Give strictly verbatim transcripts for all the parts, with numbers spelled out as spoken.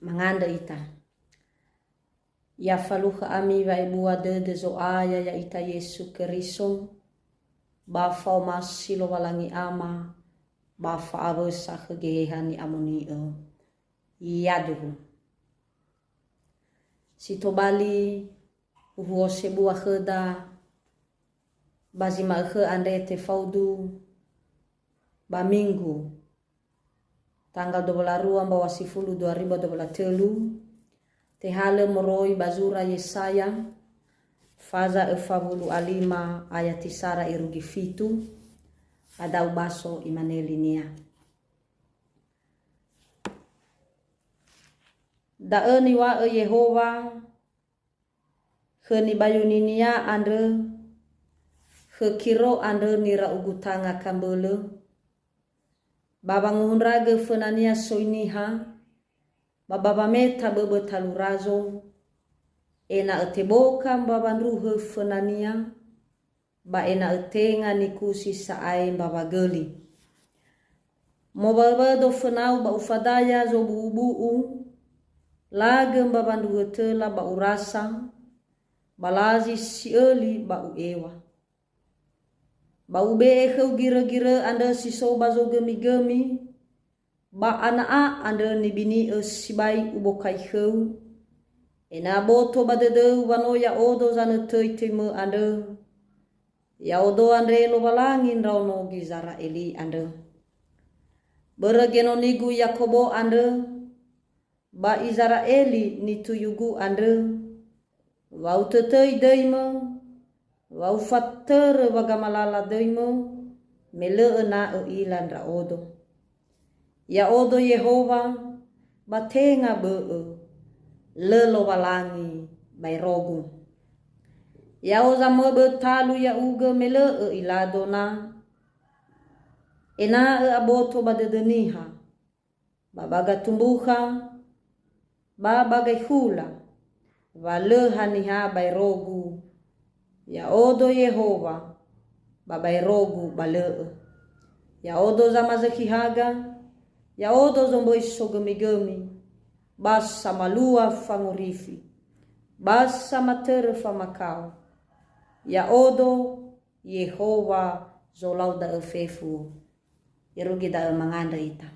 Mangandrö ita. Ya falukha ami wa'ebua dödö Zo'aya ya'ita Yesu Keriso, ba fa'omasi Lowalangi Ama, ba fa'awösa khö Geheha Ni'amoni'ö. Yaduhu. Si tobali uhuo sebua khöda ba zi ma'ökhö andre tefaudu ba Minggu, tanggal dua puluh dua mbawa sifulu dua ribu dua puluh telu, tehalö moroi ba zura Yesaya, faza öfa wulu a lima ayati sara irugi fitu, ada'u baso imane linia. Da'ö niŵa'ö Yehowa khö nibayuninia andrö, khö Kiro andrö nira'ugu tanga kambölö, ba wanguhundragö föna-Nia soi niha, ba ba wameta böbö talu razo, ena'ö teboka mbawa ndruhö föna-Nia, ba ena'ö tenga nikusi sa'ae mbawa göli. Mowaöwaödo fönau ba ufadaya zobu'ubu'u, lagö mbawa ndruhö töla ba urasa, ba lazi si'öli ba u'ewa. Ba ube'e khöu girögirö andrö si so ba zogömigömi, ba ana'a andrö nibini'ö sibai ubokai khöu, ena'ö aboto ba dödöu wa no ya'odo zanötöi töimö andrö, ya'odo andre Lowalangi ndraono Gizera'eli andrö. Börö genonigu Yakobo andrö, ba Izera'eli nituyugu andrö, wa utötöi döimö, wa ufatörö wa gamalala döimö, me lö öna ö'ila ndra'odo. Ya'odo Yehowa, ba tenga bö'ö, lö Lowalangi baerogu. Ya'o zamöbö talu ya'ugö me lö ö'ilado na, ena'ö aboto ba dödö niha, ba ba gatumbukha, ba ba gaihula, wa lö haniha baerogu, ya'odo Yehowa, ba baerogu ba lö'ö. Ya'odo zamazökhi haga, ya'odo zomböi sogömigömi, ba samalua fangorifi, ba samatörö famakao, ya'odo Yehowa zolau da'ö fefu. Irugi da'ö mangandrö ita.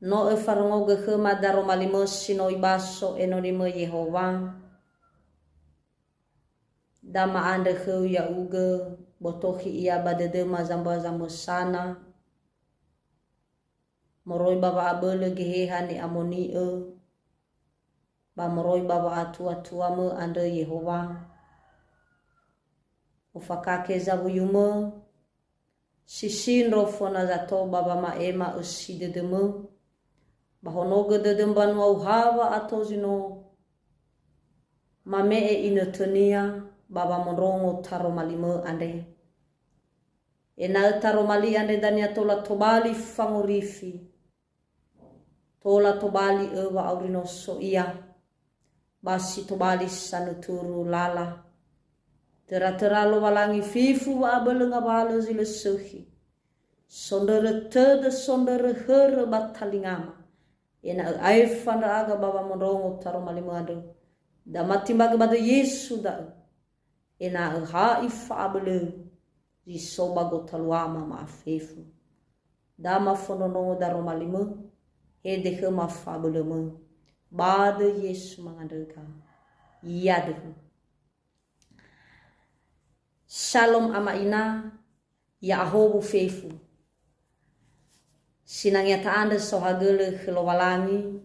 No öfarongogö khöma daroma limö si no ibaso enonimö Yehowa. Da ma'andrö khöu ya'ugö, botokhi ia ba dödöma zambua zamösana, moroi ba wa'abölö Geheha Ni'amoni'ö, ba moroi ba wa'atuatuamö andrö Yehowa. Ofakake zawuyumö, si sindro fona zato ba wama'ema ösi dödömö, ba honogö dödö mbanua uhawa ato zi no mame'e inötönia ba wamondrongo taroma limö andre. Ena'ö taroma li andre dania tola tobali fangorifi, tola tobali öŵa auri no so ia, ba si tobali sanuturu lala. Töra-töra Lowalangi fifu wa'abölö ngawalö zi lö sökhi. Sondrörö tödö, sondrörö hörö ba talingama, ena'ö aefa ndra'aga ba wamondrongo taroma limö andrö. Da matimbagö ba döi Yesu da'ö, ena'ö ha ifa'abölöu zi so ba gotaluama ma'afefu. Da mafondrondrongo daroma limö, hede khöma fa'abölömö. Ba döi Yesu mangandröga. Ya'aduhu. Shalom ama ina, ya'ahowu fefu. Sinangea ta'andrö saohagölö khö Lowalangi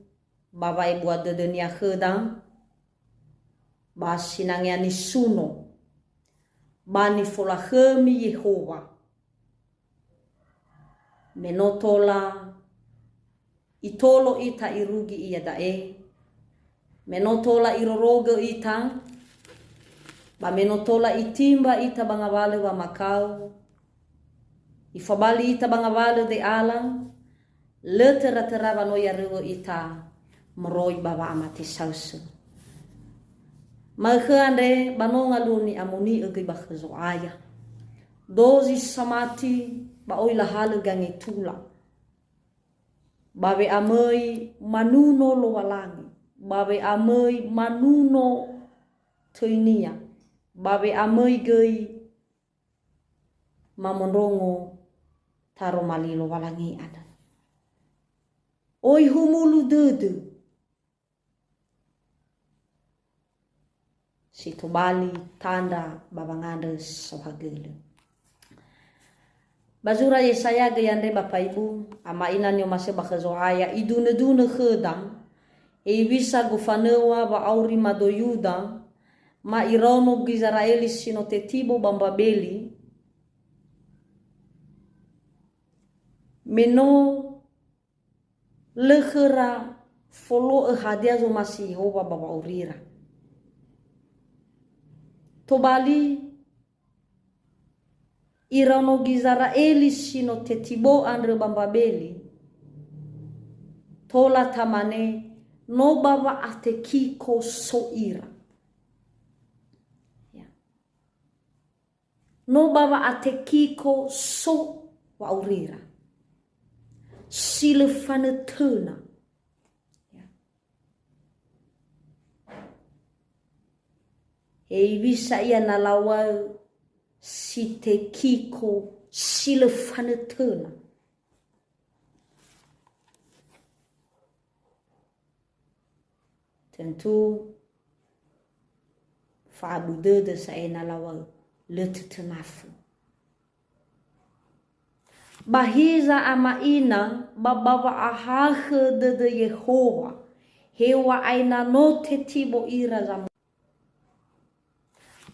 ba wa'ebua dödönia khöda, ba sinangea nisuno, ba nifolakhömi Yehowa. Me no tola itolo ita irugi iada'e, me no tola irorogö ita, ba me no tola itimba ita ba ngawalö wamakao, ifabali ita ba ngawalö de'ala, lö töra-töra wa no yaröwö ita moroi ba wa'amate saösö. Ma'ökhö andre ba no ngaluo ni'amoni'ö göi ba khö Zo'aya. Dozi samati ba oi lahalö gangetula. Ba we'amöi manuno Lowalangi, ba we'amöi manuno töinia, ba we'amöi göi mamondrongo taroma li Lowalangi andrö. Oi humulu dödö. Si tobali tandra ba wangandrö saohagölö. Ba zura Yesaya göi andre ba paibu, ama ina ni'omasi'ö ba khö Zo'aya, idunödunö khöda, hewisa gofanöŵa wa'auri mado Yuda, ma iraono Gizera'eli si no tetibo ba Mbabeli, me no lö khöra folo'ö hadia zomasi Yehowa ba wa'aurira. Tobali, iraono Gizera'eli si no tetibo andrö ba Mbabeli, tola tamane no ba wa'atekiko so ira. Ya. No ba wa'atekiko so wa'aurira. Si lö fanötöna. Ya. Hewisa ia na laŵa'ö si tekiko si lö fanötöna. Tentu fa'abu dödö sa'ae na laŵa'ö lö tötönafö. Ba hiza ama ina ba, ba wa'ahakhö dödö Yehowa, heŵa'ae na no tetibo ira zamu-,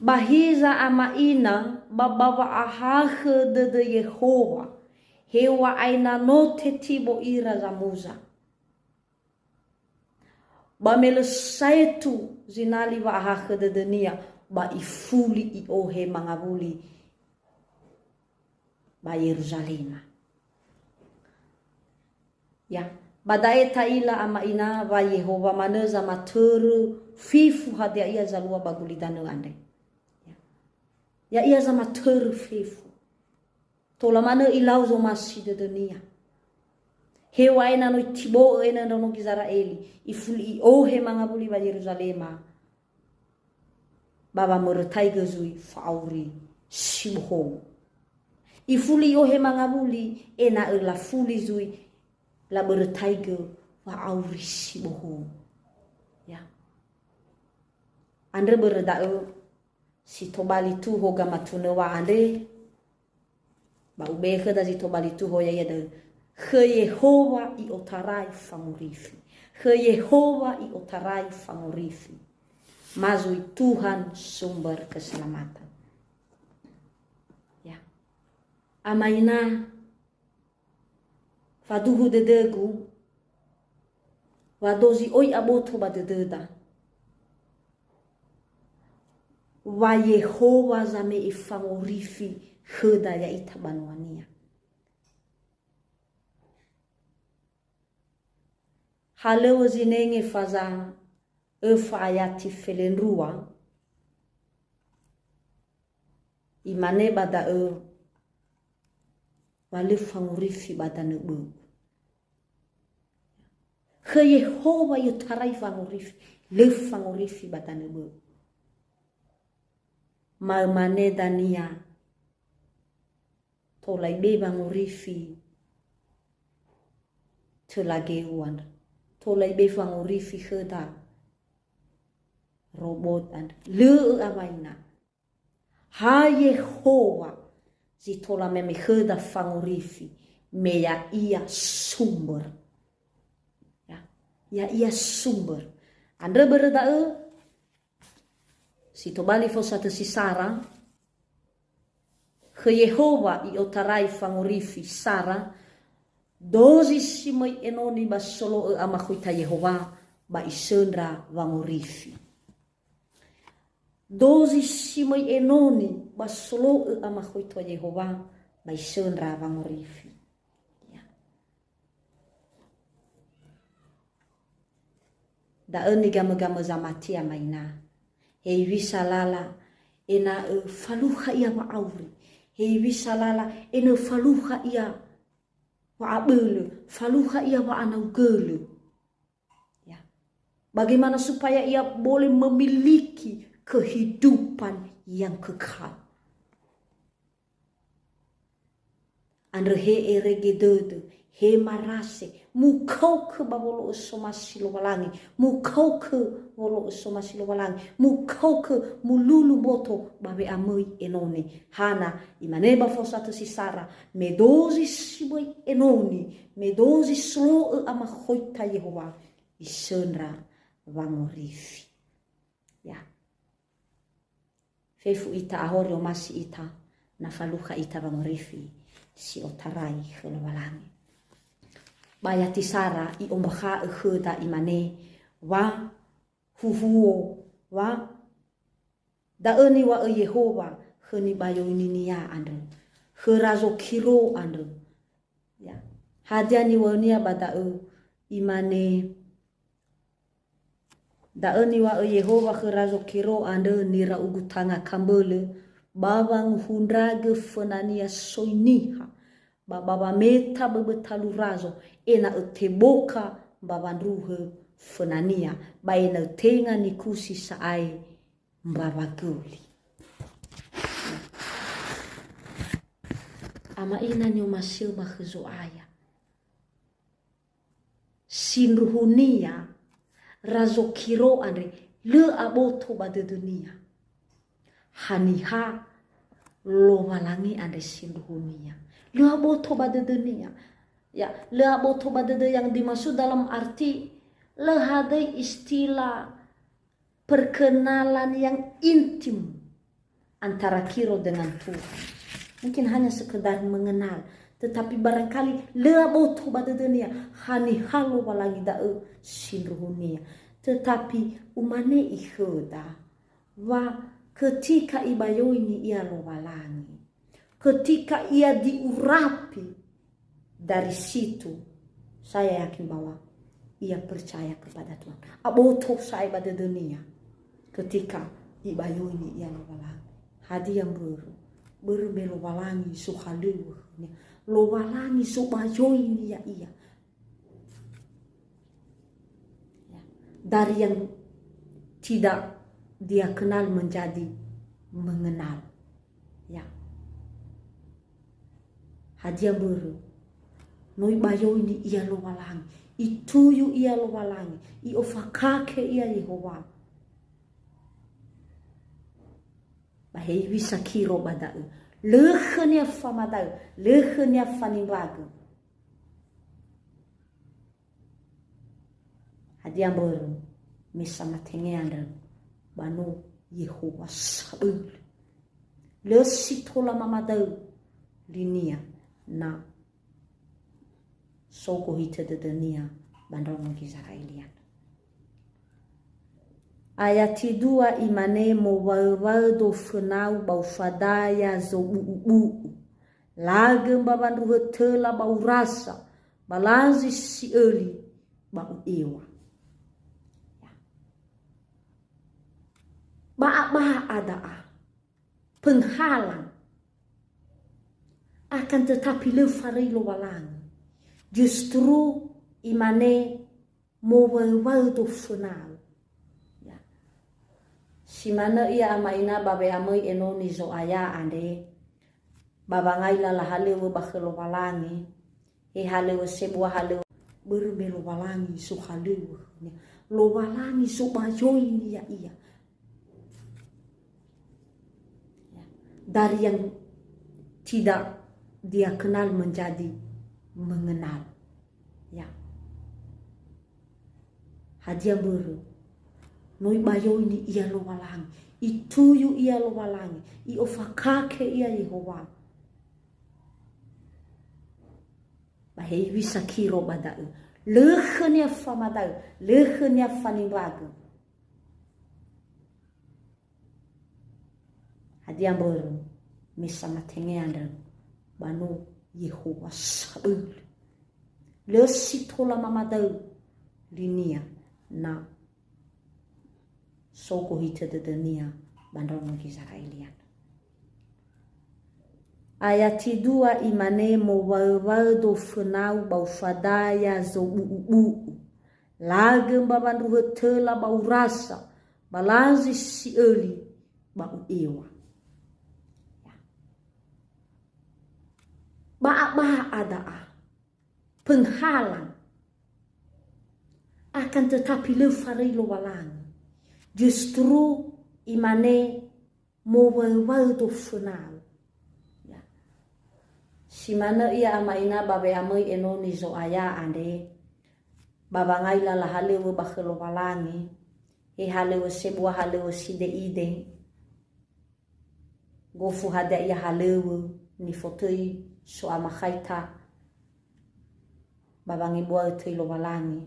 ba hiza ama ina ba, ba wa'ahakhö dödö Yehowa, heŵa'ae na no tetibo ira zamuza. Ba me lö saetu zinali wa'ahakhö dödönia, ba ifuli i'ohe mangawuli ba Yeruzalema. Ya, ba da'e ta'ila ama ina wa Yehowa manö zamatörö fefu hadia ia zalua ba gulidanö andre. Ya. Ya'ia zamatörö fefu. Tola manö ilau zomasi dödönia. Heŵa'ae na no itibo'ö enö ndraono Gizera'eli, ifuli i'ohe mangawuli ba Yeruzalema, ba wamörötaigö zui fa'auri si bohou. Ifuli i'ohe mangawuli ena'ö lafuli zui labörötaigö wa'auri si bohou. Ya. Andrö börö da'ö, si tobali tuho gamatunöŵa andre, ba ube'e khöda zi tobali tuho ya'ia da'ö, khö Yehowa i'otarai fangorifi. Khö Yehowa i'otarai fangorifi. Ma zui Tuhan sumber keselamatan. Ya. Ama ina, faduhu dödögu, wa dozi oi aboto ba dödöda wa Yehowa zame'e fangorifi khöda ya'ita banuania. Halöŵö zinenge faza öfa ayati felendrua, imane ba da'ö, wa lö fangorifi ba danö bö'ö. Khö Yehowa i'otarai fangorifi, lö fangorifi ba danö bö'ö. Ma ömane dania, tola ibe wangorifi töla geu andrö. Tola ibe wangorifi khöda robot andrö. Lö'ö ama ina. Ha Yehowa zi tola meme khöda fangorifi, me ya'ia sumber. Ya, ya'ia sumber. Andrö börö da'ö, si tobali fosatö si sara, khö Yehowa i'otarai fangorifi sara, dozi si möi enoni ba solo'ö amakhoita Yehowa ba isöndra wangorifi. Dozi si möi enoni ba solo'ö amakhoita Yehowa ba isöndra wangorifi. Ya. Da'ö nigamö-gamö zamati ama ina. Hewisa lala ena'ö falukha ia wa'auri. Hewisa lala enö falukha ia wa'abölö, falukha ia wa'anaugölö. Ya. Bagaimana supaya ia boleh memiliki kehidupan yang kekal. Andrö he erege dödö, he marase, mukaukö ba wolo'ö somasi Lowalangi, mukaukö wolo'ö somasi Lowalangi, mukaukö mululu mboto ba we'amöi enoni. Hana, imane ba fosatö si sara, me dozi si böi enoni, me dozi solo'ö amakhoita Yehowa, isöndra wangorifi. Ya. Fefu ita ahori omasi ita, na falukha ita wangorifi si otarai khö Lowalangi. Ba yati sara i'ombakha'ö khöda imane, wa huhuo, wa da'ö niŵa'ö Yehowa khö nibayoininia andrö, khö razo Kiro andrö. Ya. Hadia niŵa'önia ba da'ö? Imane, da'ö niŵa'ö Yehowa khö razo Kiro andrö, nira'ugu tanga kambölö, ba wanguhundragö fönania soi niha, ba ba wameta böbö talu razo, ena'ö teboka mbawa ndruhö fönania, ba ena'ö tenga nikusi sa'ae mbawa göli. Ama ina ni'omasi'öma khö Zo'aya. Sindruhunia, razo Kiro andre, lö aboto ba dödönia. Haniha Lowalangi andre sindruhunia. Lö aboto ba dödönia. Ya, lö aboto ba dödö yang dimaksud dalam arti lö hadöi istilah perkenalan yang intim antara Kiro dengan Tuhan. Mungkin hanya sekedar mengenal, tetapi barangkali lö aboto ba dödönia, haniha Lowalangi da'ö sindruhunia. Tetapi umane ikhöda, wa ketika ibayoini ia Lowalangi, ketika ia diurapi dari situ, saya yakin bahwa ia percaya kepada Tuhan. Aboto sa'ae ba dödönia ketika ibayoini ia Lowalangi. Hadia mbörö? Börö me Lowalangi sohalöŵö khönia. Lowalangi sobayoini ya'ia. Ya. Dari yang tidak dia kenal menjadi mengenal. Ya. Hadia mbörö? No ibayoini ia Lowalangi, ituyu ia Lowalangi, i'ofakake ia Yehowa. Ba hewisa Kiro ba da'ö? Lö khönia famadaö, lö khönia fanimbagö. Hadia mbörö? Me samatenge andrö ba no Yehowa sabölö. Lö si tola mamadaö linia na so gohitö dödönia ba ndraono Gizera'eli andrö. Ayati dua imane, mowaöwaödo fönau ba ufadaya zobu'ubu'u. Lagö mbawa ndruhö töla ba urasa, ba lazi si'öli ba u'ewa. Ba'a-ba'a da'a, penghalang. Akan tetapi lö faröi Lowalangi. Justru imane, mowaöwaödo fönau. Ya. Si manö ia ama ina ba we'amöi enoni Zo'aya andre, ba wangai lala halöŵö ba khö Lowalangi, he halöŵö sebua halöŵö, börö me Lowalangi sohalöŵö khönia. Lowalangi sobayoini ya'ia. Ya. Dari yang tidak dia kenal menjadi mengenal. Ya. Hadia mbörö? No ibayoini ia Lowalangi, ituyu ia Lowalangi, i'ofakake ia Yehowa. Ba hewisa Kiro ba da'ö? Lö khönia famadaö, lö khönia fanimbagö. Hadia mbörö? Me samatenge andrö ba no Yehowa sabölö. Lö si tola mamadaö linia na so gohitö dödönia ba ndraono Gizera'eli andrö. Ayati dua imane, "Mowaöwaödo fönau ba ufadaya zobu'ubu'u. Lagö mbawa ndruhö töla ba urasa, ba lazi si'öli ba u'ewa." Ba'a-ba'a da'a. Penghalang. Akan tetapi lö faröi Lowalangi. Justru imane, "Mowaöwaödo fönau." Ya. Si manö ia ama ina ba we'amöi enoni Zo'aya andre, ba wangaila lahalöŵö ba khö Lowalangi, he halöŵö sebua, halöŵö side'ide, gofu hadia ia halöŵö nifotöi so'amakhaita ba wangebuaö töi Lowalangi,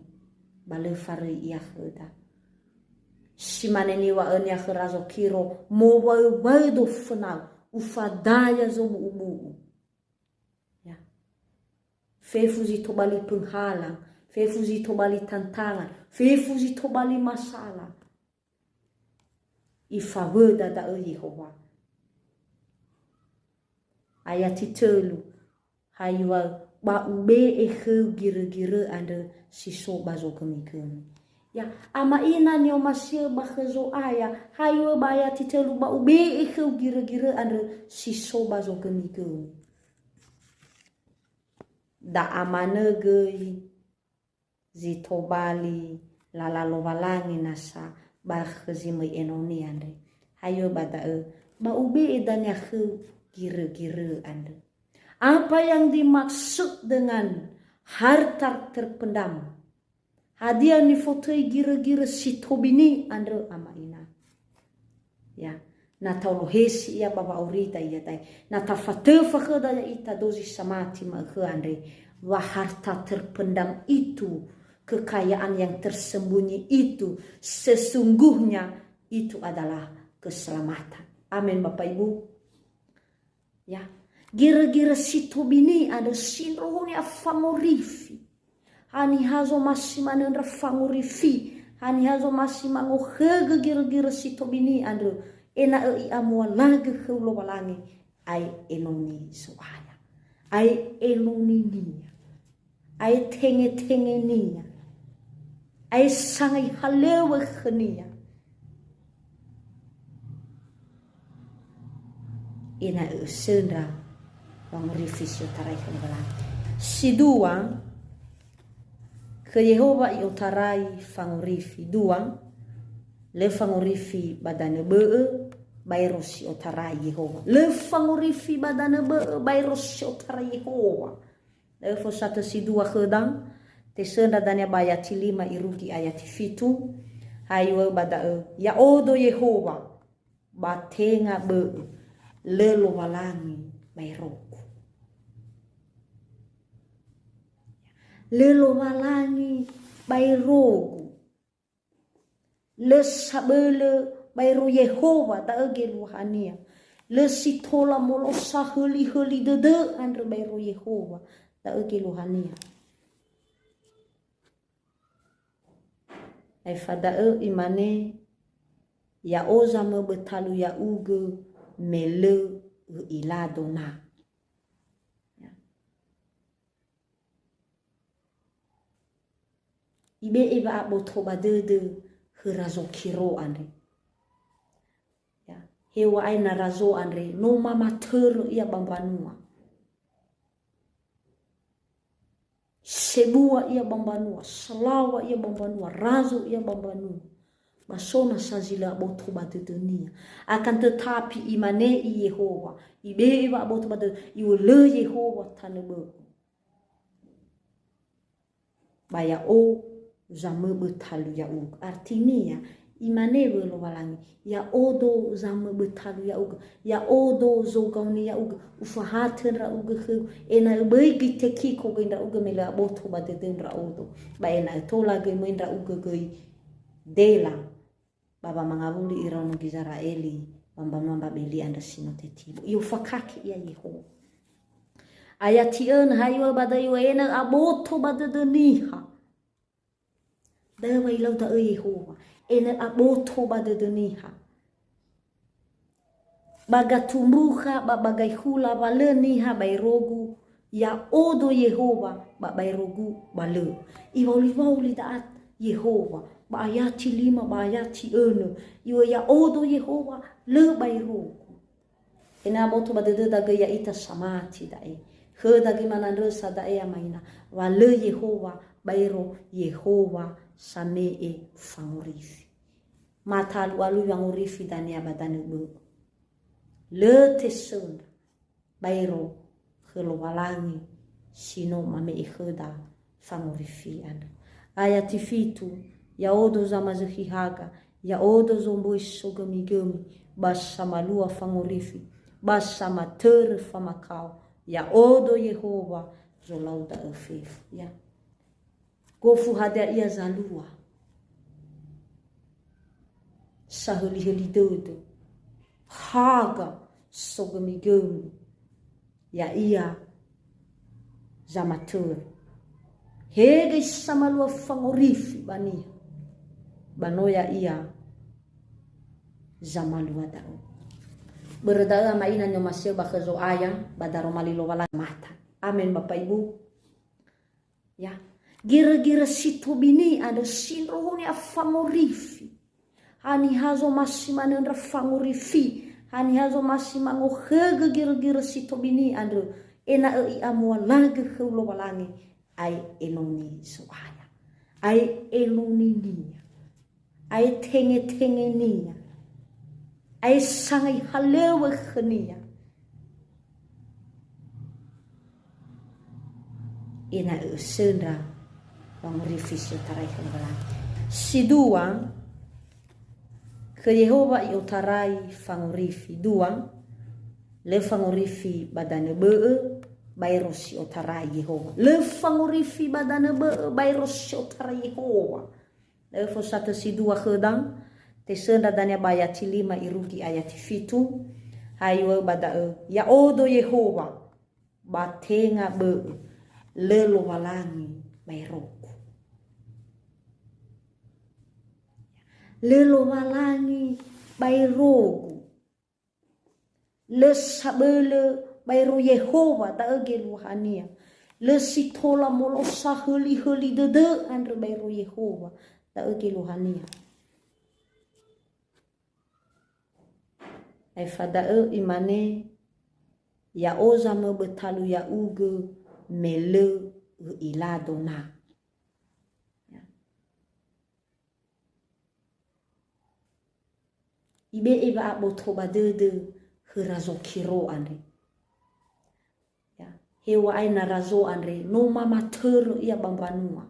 ba lö faröi ia khöda. Si mane niŵa'önia khö Razo Kiro, "Mowaöwaödo fönau, ufadaya zobu'ubu'u." Ya. Fefu zi tobali penghalang, fefu zi tobali tantangan, fefu zi tobali masalah. Ifawöda da'ö Yehowa. Ayati tölu, hayuaö, "Ba ube'e khöu girögirö andrö si so ba zogömigömi." Ya, ama ina ni'omasi'ö ba khö Zo'aya, hayuaö ba ayati tölu, "Ba ube'e khöu girögirö andrö si so ba zogömigömi." Da'a manö göi zi tobali lala Lowalangi nasa ba khö zi möi enoni andre. Hayuaö ba da'ö, "Ba ube'e dania khöu girögirö andrö." Apa yang dimaksud dengan harta terpendam? Hadia nifotöi girögirö si tobini andrö, ama ina? Ya, na taolohesi ia ba wa'aurida iada'e, na tafatöfa khöda ya'ita dozi samati ma'ökhö andre, wa harta terpendam itu, kekayaan yang tersembunyi itu, sesungguhnya itu adalah keselamatan. Amin, Bapak Ibu. Ya, girögirö si tobini andrö sindruhunia fangorifi. Haniha zomasi manö ndra fangorifi, haniha zomasi mangokhögö girögirö si tobini andrö, ena'ö i'amualagö khöu Lowalangi, ae enoni Zo'aya, ae enoni-Nia, ae tenge-tenge-Nia, ae sangai halöŵö khö-Nia. Ena'ö ösöndra fangorifi si otarai khö Lowalangi. Si dua, khö Yehowa i'otarai fangorifi. Dua, lö fangorifi ba danö bö'ö, baero si otarai Yehowa. Lö fangorifi ba danö bö'ö, baero si otarai Yehowa. Da'ö fosatö si dua khöda, tesöndra dania ba ayati lima irugi ayati fitu, hayuaö ba da'ö, "Ya'odo Yehowa, ba tenga bö'ö, lö Lowalangi baerogu." Lö Lowalangi baerogu. Lö sabölö baero Yehowa, da'ö geluahania. Lö si tola molosa höli-höli dödö andrö baero Yehowa, da'ö geluahania. Aefa da'ö imane, "Ya'o zamöbö talu ya'ugö me lö ö'ilado na." Ya. Ibe'e wa'aboto ba dödö khö Razo Kiro andre. Ya, heŵa'ae na Razo andre no mamatörö ia ba mbanua. Sebua ia ba mbanua, salaŵa ia ba mbanua, razo ia ba mbanua. Ba so nasa zi lö aboto ba dödönia. Akan tetapi imane i Yehowa, ibe'e wa'aboto ba dödö, iŵa'ö lö Yehowa tanö bö'ö. Ba ya'o zamöbö talu ya'ugö. Artinia, imane wö Lowalangi, "Ya'odo zamöbö talu ya'ugö, ya'odo zogaoni ya'ugö, ufahatö ndra'ugö khöu, ena'ö böi göi tekiko göi ndra'ugö me lö aboto ba dödö ndra'odo, ba ena'ö tola göi möi ndra'ugö göi dela." Ba wamangawuli iraono Gizera'eli ba mbanua Mbabeli andrö si no tetibo. I'ofakake ia Yehowa. Ayati önö, hayuaö ba da'ö, ena'ö aboto ba dödö niha. Da'ö wa ilau da'ö Yehowa, ena'ö aboto ba dödö niha. Ba gatumbukha ba ba gaihula wa lö niha baerogu, ya'odo Yehowa ba baerogu ba lö. Iwauli-wauli da'at Yehowa, ba ayati lima, ba ayati önö, iŵa'ö ya'odo Yehowa lö baerogu. Ena'ö aboto ba dödöda göi ya'ita samati da'e. Khöda göi manandrösa da'e amaina, wa lö Yehowa baero Yehowa same'e fangorifi. Matalu-alui wangorifi dania ba danö bö'ö. Lö tesöndra baero khö Lowalangi si no mame'e khöda fangorifi andrö. Ayati fitu, ya'odo zamazökhi haga, ya'odo zomböi sogömigömi, ba samalua fangorifi, ba samatörö famakao, ya'odo Yehowa zolau da'ö fefu. Ya. Gofu hadia ia zalua. Sahöli-höli dödö. Haga sogömigömi. Ya'ia zamatörö. He göi samalua fangorifi ba niha. Ba no ya'ia zamalua da'ö. Börö da'ö ama'ina ni'omasi'ö ba khö Zo'aya, ba daroma li Lowalangi mata. Amen, Bapak Ibu. Ya, gira-gira si tobini andrö sindruhunia fangorifi. Haniha zomasi manö ndra fangorifi, haniha zomasi mangokhögö gira-gira si tobini andrö, ena'ö i'amualagö khöu Lowalangi, ae enoni Zo'aya, ae enoninia. Ae tenge-tengenia. Ae sangai halöŵö khönia. Ena'ö ösöndra wangorifi si otarai khö Lowalangi. Si dua, khö Yehowa i'otarai fangorifi. Dua, lö fangorifi ba danö bö'ö, baero si otarai Yehowa. Lö fangorifi ba danö bö'ö, baero si otarai Yehowa. Lö fosatö si dua khöda, tesöndra dania ba ayati lima irugi ayati fitu, ha iŵa'ö ba da'ö, ya'odo Yehowa, ba tenga bö'ö, lö Lowalangi baerogu. Lö Lowalangi baerogu. Lö sabölö baero Yehowa, da'ö geluahania. Lö si tola molosa höli-höli dödö andrö baero Yehowa, da'ö geluahania. Aefa da'ö imane, "Ya'o zamöbö talu ya'ugö me lö ö'ilado na." Ya. Ibe'e wa'aboto ba dödö khö razo Kiro andre. Ya, heŵa'ae na razo andre no mamatörö ia ba mbanua.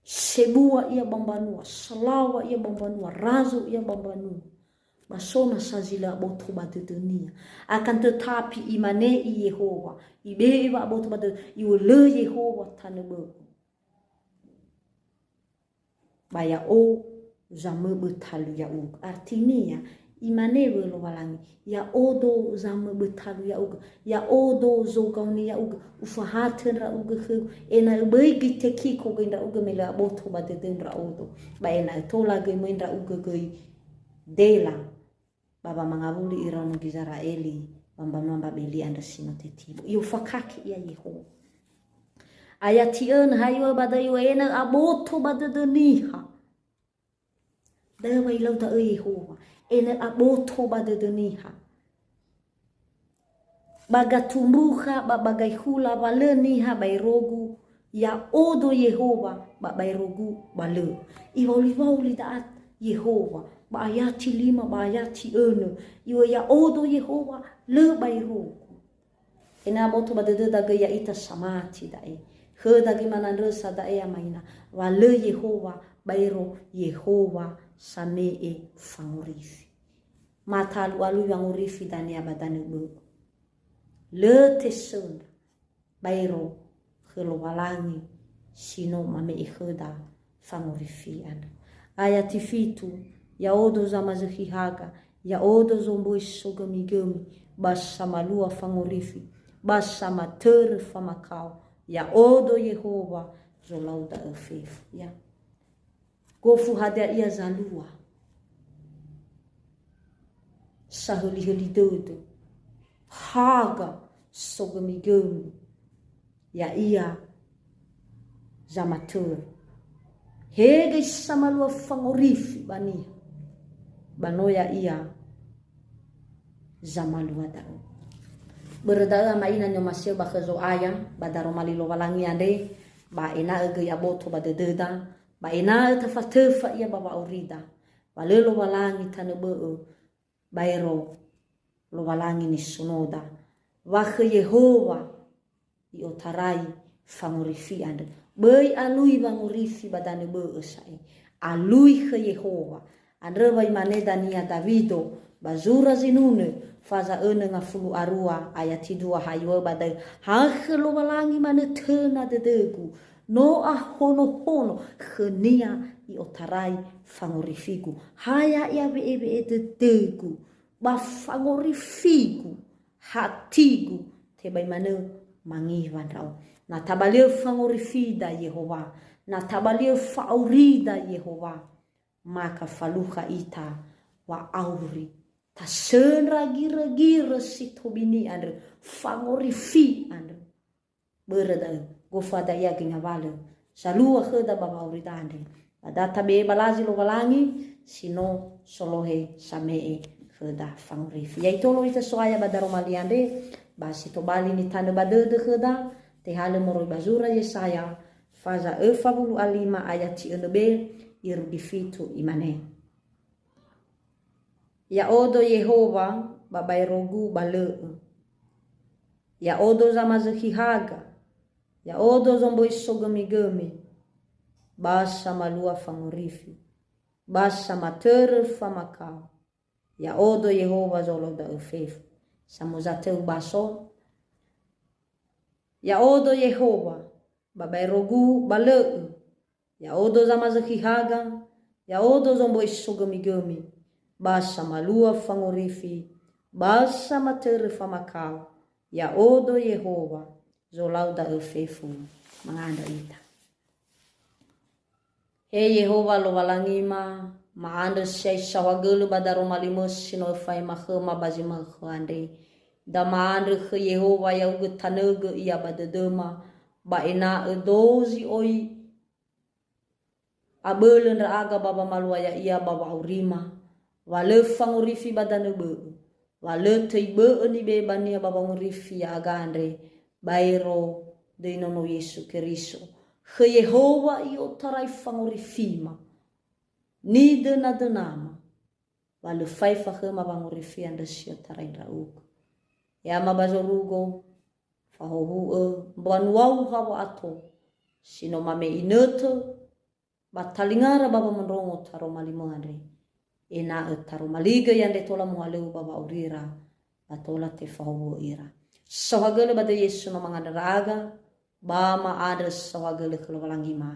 Sebua ia ba mbanua, salaŵa ia ba mbanua, razo ia ba mbanua. Ba so nasa zi lö aboto ba dödönia. Akan tetapi imane i Yehowa, ibe'e wa'aboto ba dödö, iŵa'ö lö Yehowa tanö bö'ö. Ba ya'o zamöbö talu ya'ugö. Artinia, imane wö Lowalangi, ya'odo zamöbö talu ya'ugö, ya'odo zogaoni ya'ugö, ufahatö ndra'ugö khöu, ena'ö böi göi tekiko göi ndra'ugö me lö aboto ba dödöu ndra'odo, ba ena'ö tola göi möi ndra'ugö göi dela. Ba wamangawuli iraono Gizera'eli ba mbanua Mbabeli andrö si no tetibo. I'ofakake ia Yehowa. Ayati önö, ha iŵa'ö ba da'ö, iŵa'ö ena'ö aboto ba dödö niha. Da'ö wa ilau da'ö Yehowa, ena'ö aboto ba dödö niha. Ba gatumbukha ba ba gaihula wa lö niha baerogu, ya'odo Yehowa ba baerogu ba lö. Iwauli-wauli da'at Yehowa, ba ayati lima, ba ayati önö, iŵa'ö ya'odo Yehowa lö baerogu. Ena'ö aboto ba dödöda göi ya'ita samati da'e. Khöda göi manandrösa da'e amaina, wa lö Yehowa baero Yehowa same'e fangorifi. Matalu-alui wangorifi dania ba danö bö'ö. Lö tesöndra baero khö Lowalangi si no mame'e khöda fangorifi andrö. Ayati fitu, ya'odo zamazökhi haga, ya'odo zomböi sogömigömi, ba samalua fangorifi, ba samatörö famakao, ya'odo Yehowa zolau da'ö fefu. Ya. Gofu hadia ia zalua. sahölihöli dödö, haga sogömigömi, ya'ia zamatörö. He göi samalua fangorifi ba niha, ba no ya'ia zamalua da'ö. Börö da'ö ama ina ni'omasi'ö ba khö Zo'aya, ba daroma li Lowalangi andre, ba ena'ö göi aboto ba dödöda, ba ena'ö tafatöfa ia ba wa'aurida, wa lö Lowalangi tanö bö'ö baero Lowalangi nisunoda, wa khö Yehowa i'otarai fangorifi andrö. Böi alui wangorifi ba danö bö'ö sa'ae. Alui khö Yehowa. Andrö wa imane dania Dawido ba zura zinunö, faza önö ngafulu arua, ayati dua, ha iŵa'ö ba da'ö, "Ha khö Lowalangi manö töna dödögu, no ahonohono khönia i'otarai fangorifigu. Ha ya'ia we'ewe'e dödögu, ba fangorifigu, hatigu, tebai manö mangiwa ndra'o." Na tabali'ö fangorifida Yehowa, na tabali'ö fa'aurida Yehowa, maka falukha ita wa'auri. Tasöndra girögirö si tobini andrö, fangorifi andrö. Börö da'ö, gofu da'ö ia göi ngawalö zalua khöda ba wa'aurida andre. Ba da tabe'e balazi Lowalangi si no solohe same'e khöda fangorifi. Ya'e itolo ita So'aya ba daroma li andre, ba si tobali nitanö ba dödö khöda, tehalö moroi ba zura Yesaya, faza öfa wulu a lima, ayati önö be, irugi fitu, imane, "Ya'odo Yehowa, ba baerogu ba lö'ö. Ya'odo zamazökhi haga, ya'odo zomböi sogömigömi, ba samalua fangorifi, ba samatörö famakao. Ya'odo Yehowa zolau da'ö fefu." Samuza tö ubaso. "Ya'odo Yehowa, ba baerogu ba lö'ö. Ya'odo zamazökhi haga, ya'odo zomböi sogömigömi, ba samalua fangorifi, ba samatörö famakao, ya'odo Yehowa, zolau da'ö fefu." Mangandrö ita. He Yehowa Lowalangima, ma'andrö si'ai saohagölö ba daroma li-Mö si no Öfaema khöma ba zi manö khöu andre. Da ma'andrö khö Yehowa ya'ugö tanögö ia ba dödöma, ba ena'ö dozi oi abölö ndra'aga ba wamalua ya'ia ba wa'aurima, wa lö fangorifi ba danö bö'ö, wa lö töi bö'ö nibebania ba wangorifi ya'aga andre baero döi Nono Yesu Keriso. Khö Yehowa i'otarai fangorifima, nidönadönama, wa lö faefa khöma wangorifi andrö si otarai ndra'ugö. He Ama ba zorugo, fahowu'ö mbanuau ha wa'ato si no mame'e inötö ba talingara ba wamondrongo taroma li-Mö andre, ena'ö taroma ligö ia andre tola muhalöŵö ba wa'aurira, ba tola tefahowu'ö ira. Saohagölö ba döi Yesu no mangandrö ndra'aga, ba ma'andrö saohagölö khö Lowalangima.